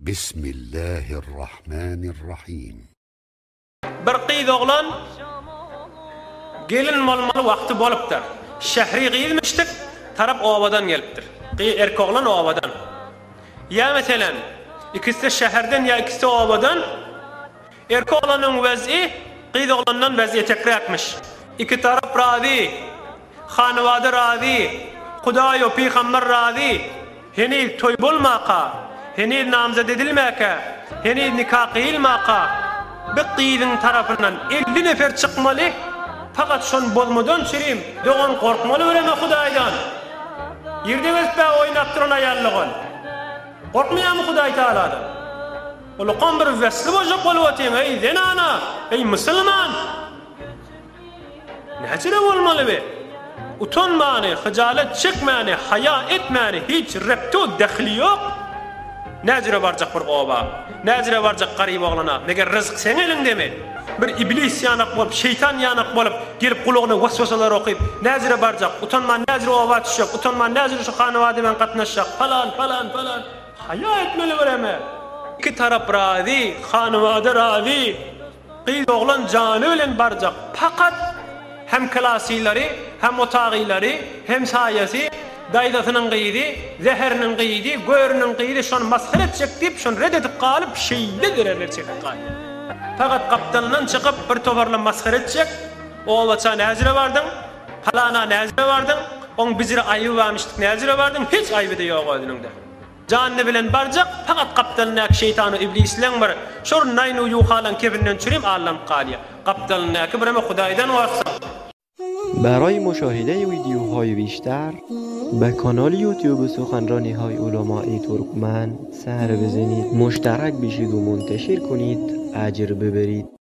Bismillahirrahmanirrahim. Bir gyz oglan gelin bolmaly wagty bolupdyr. Şähri gyzmyşdyk, tarap obadan gelipdir. Gyz erkek oglan obadan. Ýa meselem, ikisi-de şäherden ýa ikisi-de obadan, erkek oglanyň wezi gyz oglandan wezi etekräkmiş. Iki tarap razy. Hanybada razy, Hudaý-u pygamber razy, heniz toý bolmaka, heniz namzat edilmäkä, heniz nika gyýylmaka, bi gyzyň tarapyndan 50 nefer çykmaly, pakat şony bozmadan çürim, dogan gorkmaly bireme Hudaýdan. Ýerde gezip-ä oýnap duran aýal dogan. Gorkmaýarmy Hudaý Tagaladan? Ulukam bir wesli boljak bolup otyň, eý zenana, eý musulman! Näçere bolmaly bi? Utanmany, hyjalat çekmäni, haýa etmäni hiç reptu dehli ýok. Näjüre barjak bir oba? Näjüre barjak garyp oglana? Meger ryzk seň eliňdemi? Bir iblis ýanak bolup, şeýtan ýanak bolup, gelip gulagyna waswasalar okyp, näjüre barjak? Utanman näjüre oba düşjek? Utanman näjüre şu hanabada men gatnaşjak? Palan, palan, palan. Haýa etmeli bireme. Iki tarap razy, hanabada razy. Gyz oglan jany bilen barjak pakat hem klasylary hem otagylary hem saýasy daýzasynyň gyzy zäheriniň gyzy görüniň gyzy şony masgara etjek diýip şony ret edip galyp şeýle zererler çekip galýar. Pakat gapdalyndan çykyp bir toparla masgara etjek obaça näjüre bardyň palana näjüre bardyň oň bijire aýby barmyşdyk näjüre bardyň hiç aýbyda ýok özüniňde. Janyny bilen barjak, pakat gapdalyndaky şeýtanu iblisleň bir şor naýnu ýuhalaň kebinden çürim allanyp galýa. Gapdalyndaky bireme Hudaýdan gorksaň. برای مشاهده ویدیوهای بیشتر به کانال یوتیوب سخنرانی های علمای ترکمن سر بزنید مشترک بشید و منتشر کنید اجر ببرید.